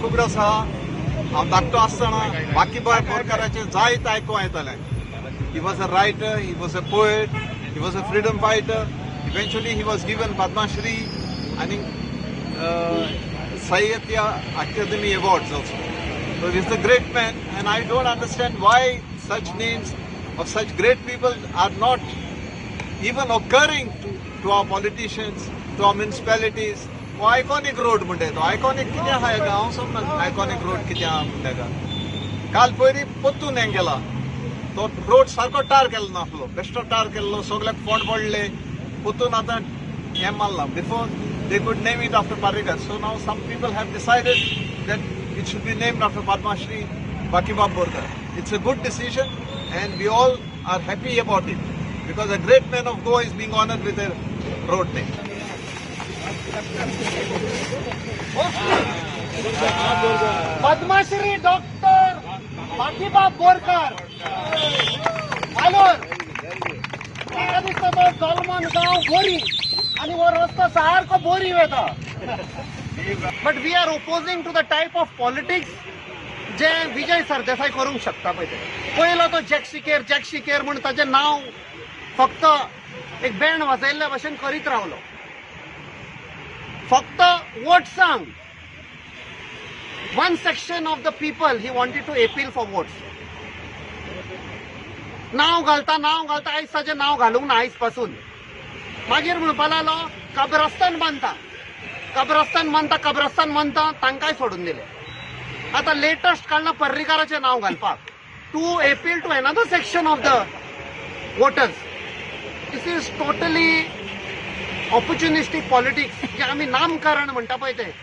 खबर आसा, हांव धाकटो आसतना बाकीबाब बोरकाराचें जायत आयकूंक येतालें. He was a writer, he was a poet, he was a freedom fighter. Eventually he was given Padma Shri आनी Sahitya Akademi awards also. So he is a great man and I don't understand why such names of such great people are not even occurring to our politicians, to our municipalities. हो iconic road म्हणटा तो iconic कितें आहा हेका हांव समजना iconic road कितें आहा म्हणटा हेका. काल पयरी परतून हें केला, तो रोड सारको टार केलो नासलो, बेश्टो टार केल्लो, सगल्याक फोंड पडले, परतून आतां हें मारलां. Before they could name it after Parrikar. So now some people have decided that it should be named after Padma Shri Bakibab Borkar. It's a good decision and we all are happy about it because a great man of Goa is being honoured with a road name. Padma Shri doctor Bakibab Borkar Alor. म्हाका दिसता तो जल्मान गांव बोरी आनी हो रस्तो सारको बोरी वता. But we are opposing to the type of politics जे विजय सरदेसाय करूंक शकता पळय ते. पयलो तो जॅक सिकेर, जॅक सिकेर म्हूण ताजें नांव फक्त एक बँड वाजयल्ल्या भशेन करीत रावलो. फक्त वोट्सांक one section of the people he wanted to appeal for votes. नांव घालता नांव घालता, आयज ताजें नांव घालूंक ना आयज पासून. मागीर म्हणपा लागलो कब्रस्तान बांदता, कब्रस्तान बांदता, कब्रस्तान बांदता, तांकांय सोडून दिले. आतां लेटस्ट काडलां पर्रीकाराचें नांव घालपाक to appeal to another section of the voters. This is totally opportunistic politics. जे आमी नामकरण म्हणटा पळय ते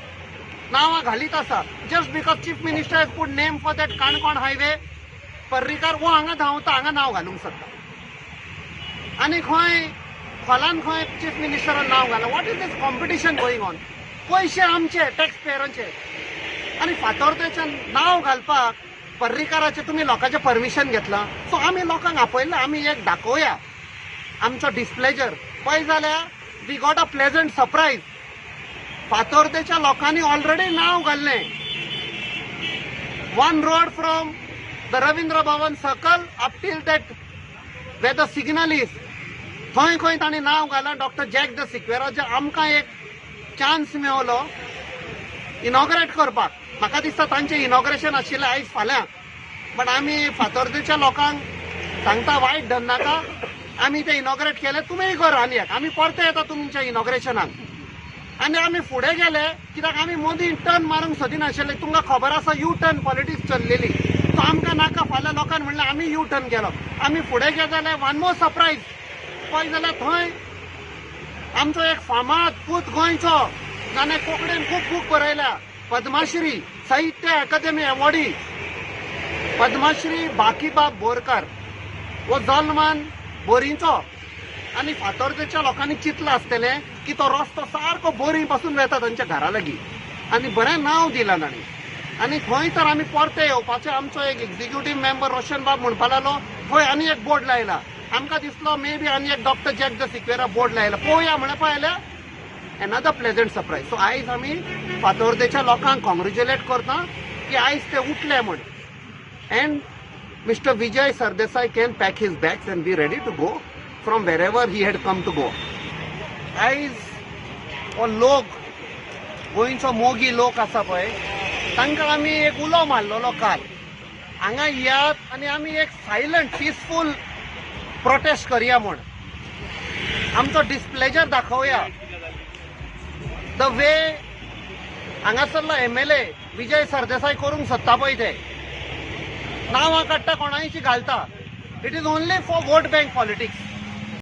नांवां घालीत आसा. Just because chief minister has put name for that Canacona highway, Parrikar हो हांगा धांवता, हांगा नांव घालूंक सोदता. आनी खंय खोलान खंय चीफ मिनिस्टरान नांव घालां. What is this competition going on? पयशे आमचे टॅक्स पेयरांचे आनी फातोर्देचें नांव घालपाक पर्रीकाराचें तुमी लोकांचें परमिशन घेतलां. सो आमी लोकांक आपयलें, आमी एक दाखोवया आमचो डिस्प्लेजर. पळय जाल्यार we got a pleasant surprise. फातोर्देच्या लोकांनी ऑलरेडी नांव घाल्लें. One road from the Ravindra Bhavan circle up till that where the signal is, थंय खंय तांणी नांव घालां डॉक्टर जॅक the सिक्वेरा. जे आमकां एक चान्स मेवलो इनॉग्रेट करपाक. म्हाका दिसता तांचें इनॉग्रेशन आशिल्लें आयज फाल्यां, बट आमी फातोर्देच्या लोकांक सांगता वायट धरनाका, आमी तें इनॉग्रेट केलें, तुमीय कर आनी एक आमी परते येता तुमच्या इनॉग्रेशनाक. आनी आमी फुडें गेले कित्याक आमी मदीं टर्न मारूंक सोदिनाशिल्ले. तुमकां खबर आसा यू टर्न पॉलिटिक्स चल्लेली, सो आमकां नाका. फाल्यां लोकांक म्हणलें आमी यू टर्न केलो. आमी फुडें गेले जाल्यार वन मोर सरप्रायज. पळय जाल्यार थंय आमचो एक फामाद पूत गोंयचो, जाणें कोंकणीन खूब बूक बरयल्या, पद्मश्री साहित्य अकादेमी अवॉर्डी पद्मश्री बाकीबाब बोरकार. हो जल्मान बोरींचो आनी फातोर्देच्या लोकांनी चिंतलां आसतलें की तो रस्तो सारको बोरी पासून वेता तांच्या घरा लागीं आनी बरें नांव दिलां तांणी. आनी थंय तर आमी परते येवपाचें आमचो एक एक्झिक्युटीव मेंबर रोशन बाब म्हणपा लागलो थंय आनी एक बोर्ड लायला. आमकां दिसलो मे बी आनी एक doctor Jack de Sequeira board लायला, पळोवया म्हणलें. पळयल्यार एनदर प्लेजंट सरप्रायज. सो आयज आमी फातोर्देच्या लोकांक कॉंग्रेच्युलेट करता की आयज ते उठले म्हूण. And mister Vijay Sardesai can pack his bags and be ready to go from wherever he had come to Goa. आयज हो लोक गोंयचो मोगी लोक आसा पळय, तांकां आमी एक उलो मारलेलो काल, हांगा येयात आनी आमी एक सायलंट पिसफूल प्रोटेस्ट करया म्हूण, आमचो डिस्प्लेजर दाखोवया. The way हांगासरलो MLA Vijay Sardesai करूंक सोदता पळय ते नांवां काडटा, कोणायची घालता. It is only for vote bank politics.